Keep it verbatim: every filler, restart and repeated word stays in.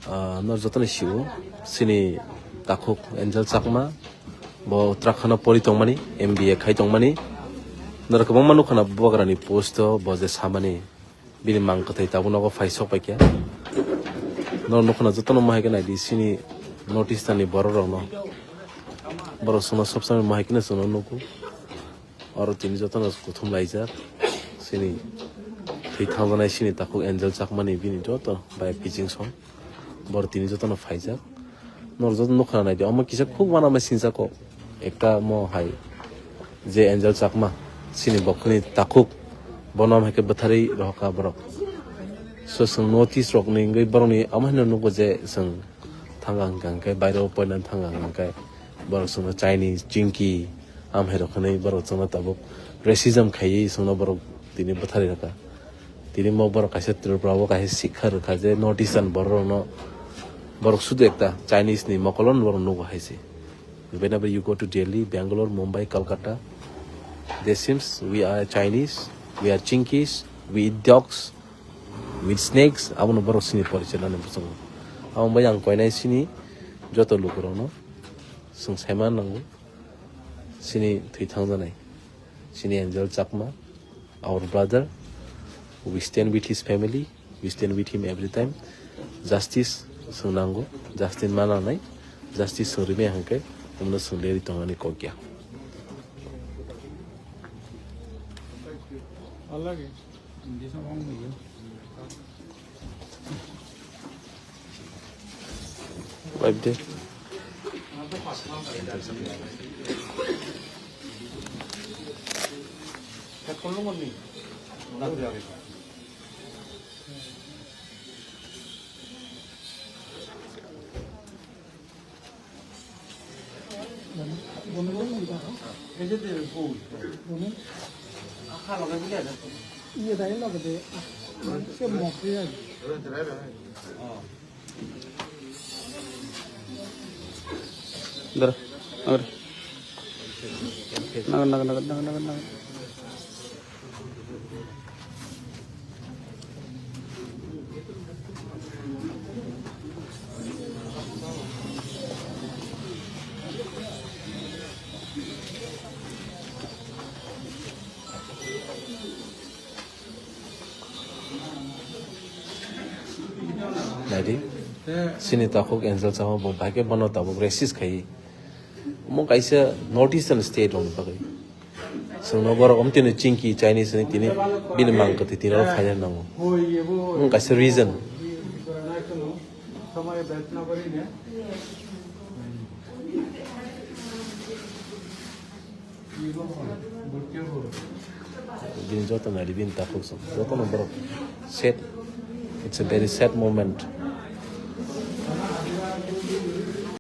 Ah, nor jotono sio, sini takhuk Angel Chakma, bo Uttarakhand o pori tongmani, M B A khai tongmani. Nor kwbangma nukha na bubagrani post o bo je samani, bini mang kwthai tabuk nogo phai sok paikha. Nor nukha na jotono mohai khe naidi sini North Eastern ni borok rokno. Borok chwngno sob samani mohai kheno chwngno nugo. Oro tini jotono kuthum laijak. Sini thwi thangjanai sini takhuk Angel Chakmani bini joto bai piching song. Boro tini jotono phaijak. Nor joto nukha naidi, omo kisa khuk uanama singjak kok. Ekta mo hai je Angel Chakma, sini bokhoni takhuk, bono hai khe bwtharwi rohorkha borok. So, chwng notice rokni wngwi borokni omo haino nugo je chwng thanga hwnkha hwnkhe, baireo poina thanga hwnkha hwnkhe, borok chwngno Chinese, Chinky, amhairok hwnwi borok chwngno tabuk racism khaiwi chwngno borok tini bwtharwi rwkha. Tini mo borok kaisa Tripura o kaisa sikha rwkha je North Eastern borok rokno borok sudu ekta Chinese ni mokolo no borok nugo hai se. Whenever you go to Delhi, Bangalore, Mumbai, Kolkata, they seems we are Chinese, we are Chinkies, we eat dogs, we eat snakes, abono borok sini porichai nani bwskango. Abo bai ang koinai sini joto lukurokno chwng saima nango, sini thwi thangjanai. Sini Angel Chakma, our brother, we stand with his family, we stand with him every time. Justice chwng nango, justice ma nangnai, justice chwng rimai hwnkhe, omno chwng leri tongmani kok ya. Pipe de. Dara, agora. Naga, naga, naga, naga, naga, naga. Naidi, sini takhuk Angel Chakma bo bahai khe bono tabuk racist khai. Omo kaisa North Eastern state rokni bagwi. Chwngno borok omtino Chinky Chinese hwnwi tini bini mang kwthwi tini oro phaina nango. Omo kaisa reason. Bini joto naidi bini takhuk song. Jotono borok sad. It's a very sad moment.